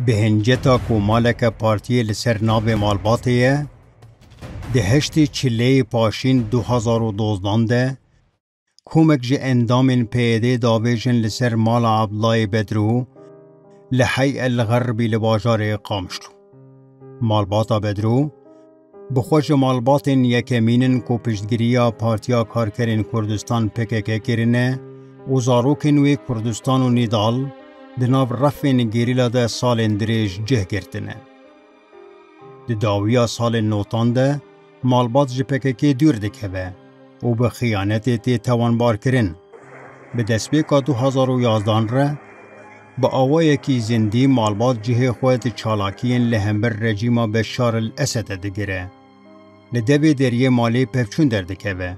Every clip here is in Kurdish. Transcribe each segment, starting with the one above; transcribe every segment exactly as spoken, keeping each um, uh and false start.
Bi hinceta ku maleke partiyê li ser navê malbatê ye, di heştê çileyê paşîn du hazar û dozdan de komek ji endamên P Y D'ê davêjin li ser mala Abdullahê Bedrû li Hey El Xerbî li bajarê Qamişlo. Malbata Bedrû bi xwe ji malbatên yekemîn in ku piştgiriya Partiya Karkerên Kurdistan P K K kirine û zarokên wê Kurdistan û Nîdal di nav refên gerîla de salên dirêj cih girtine. Di dawiya salên notan de malbat ji P K K dûr dikeve û bi xiyanetê tê tewanbarkirin. Bi destpêka du hazar û yazdan re bi awayekî zindî malbat cihê xwe di çalakiyên li hember rejîma Beşar el Esede digire. Li devê deriyê malê pevçûn derdikeve.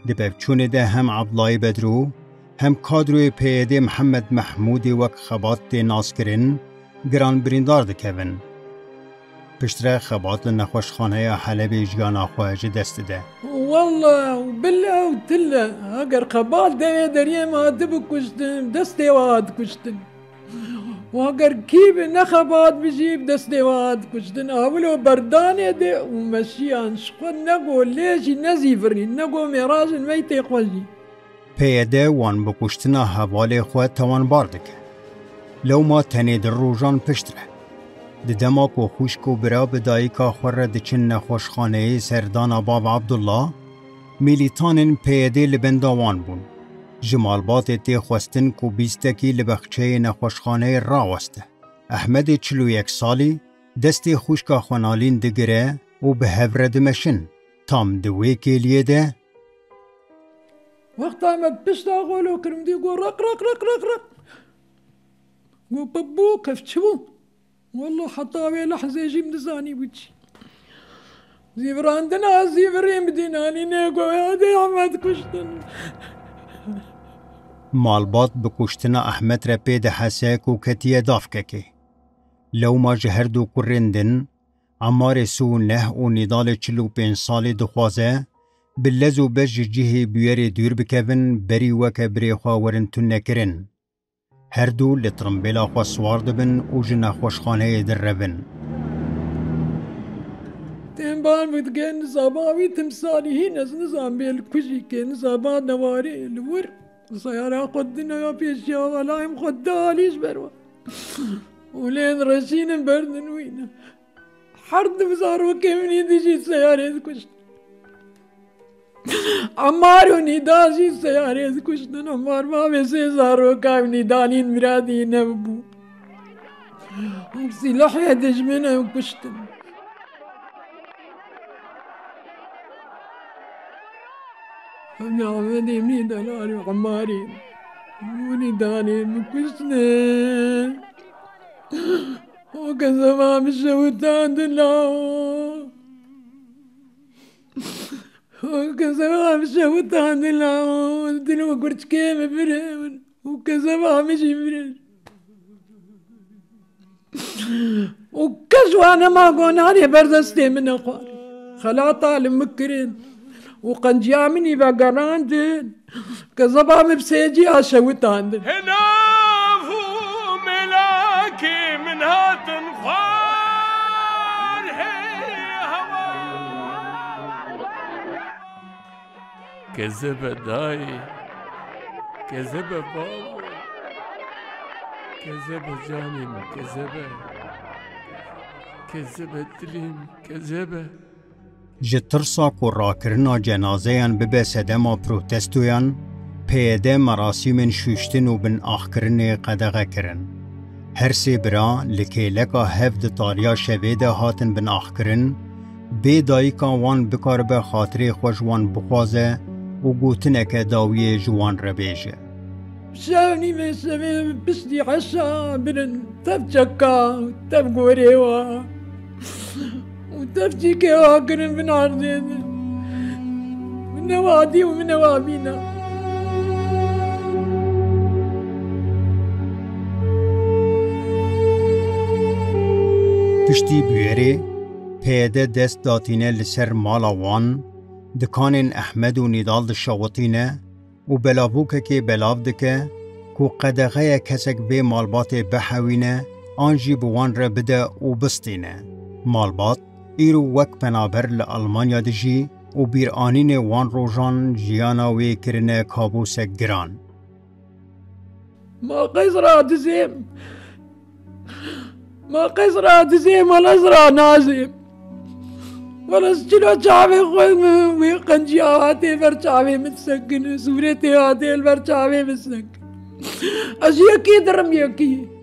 Di pevçûnê de hem Abdulahî Bedrû, hem kadroyê P Y D'ê Mihemed Mehmûdê wek Xebat tê naskirin, giran birîndar dikevin. Piştre Xebat li nexweşxaneya Helebê jiyana xwe ji dest dide. Walla û billa û tilla, eger Xebat devê deriyê me hatibû kuştin, destê we hat kuştin. Û eger kî bi ne Xebat bijî, bi destê we hat kuştin. A wilo berdanê de û meşiyan ji xwe ne go lê jî ne zîvirî, ne go mêrajin meytê xwe jî. P Y D wan bi kuştina hevalê xwe tewanbar dike. Lewma tenê di rojan piştre. Di dema ku xwişk û bira bi dayika xwe re diçin nexweşxaneyê serdana Bab Abdullah, mîlîtanên P Y D li benda wan bûn. Ji malbatê tê xwestin ku bîstekî li bexçeyê nexweşxaneyê raweste. Ehmedê çil û yek salî destê xwişka xwe Nalîn digire û bi hev re dimeşin. Tam di wê kêliyê de, Wexta me pişta xwe lo kirim dî got, "Req, req, req, req, req." Got, "Pe bû, kef çi bû?" Wallah heta wê lehzê jî min dizanî bû çi. Zîvirandina zîvirî min dî Nalînê got, "Ya dê Ehmed kuştin." Malbat bi kuştina Ehmed re pê dihese ku ketiye davkekê. Lewma ji her du kurên din, Emarê sî û neh û Nîdalê çil û pênc salî dixwaze, bi lez û bez ji cihê bûyerê dûr bikevin, berî weke birê xwe werin tunekirin. Her du li tirimbêla xwe siwar dibin û ji nexweşxaneyê direvin. Tên ban bû dike nizaba wî timsalî hîn ez nizam bê li kujî kê nizaba newarê li wir seyara xwe dine ya pêşiya welayê min xwe da alî ji ber we. Û lê reşînin berdin wî ne. Her du zarokê min ê dijî seyarê dikuştin. Emar û Nîda jî seyarê dikuştin. Emar bavê sê zaroka min Nîdanîn miradî nebû. Û silahê dijmin ew kuştin. Em Amedê min Nîda û Emarê. Û Nîdanê min kuştin. O kezeba min şewitandin lawo. O kezeba min şewitandin lawo. Dil û gurçikê min birin. O kezeba min jî birin. O kes wana ma gonarê ber destê min nexwar. Xelata li min kirin. Û qenciya min î vegerandin. Kezeba min bi sêciya şewitandin. Hêlav û mêlakê min hatin xwar, hê hewa. Kezebe dayê, kezebe bavo, kezebe canê min, kezebe, kezebe dilê min, kezebe. Ji tirsa ku rakirina cenazeyan bibe sedema protestoyan, P Y D merasîmên şûştin û binaxkirinê qedexe kirin. Her sê bira li kêleka hev di tariya şevê de hatin binaxkirin, bê dayika wan bikaribe xatirê xwe ji wan bixwaze û gotineke dawiyê ji wan re bêje. Şev nîvê şevê piştî eşa birin tev çeka, tev gorê wa û tev çîkê wa kirin bin erdê de. Min newa dî û min newa bîna. Piştî bûyerê, P Y D dest datîne li ser mala wan, dikanên Ehmed û Nîdal dişewitîne û belavokekê belav dike ku qedexeye kesek vê malbatê bihewîne an jî bi wan re bide û bistîne. Malbat îro wek penaber li Almanya dijî û bîranînê wan rojan jiyana wê kirine kabûsek giran. Ma qey zira dizêm, ma qey zira dizêm, wele zira nazêm. Wele çilo çavê xwe min wê qenciya hatê ber çavê min sekin, sûretê hatê li ber çavê min sekin. Ez yekî dirim yekî.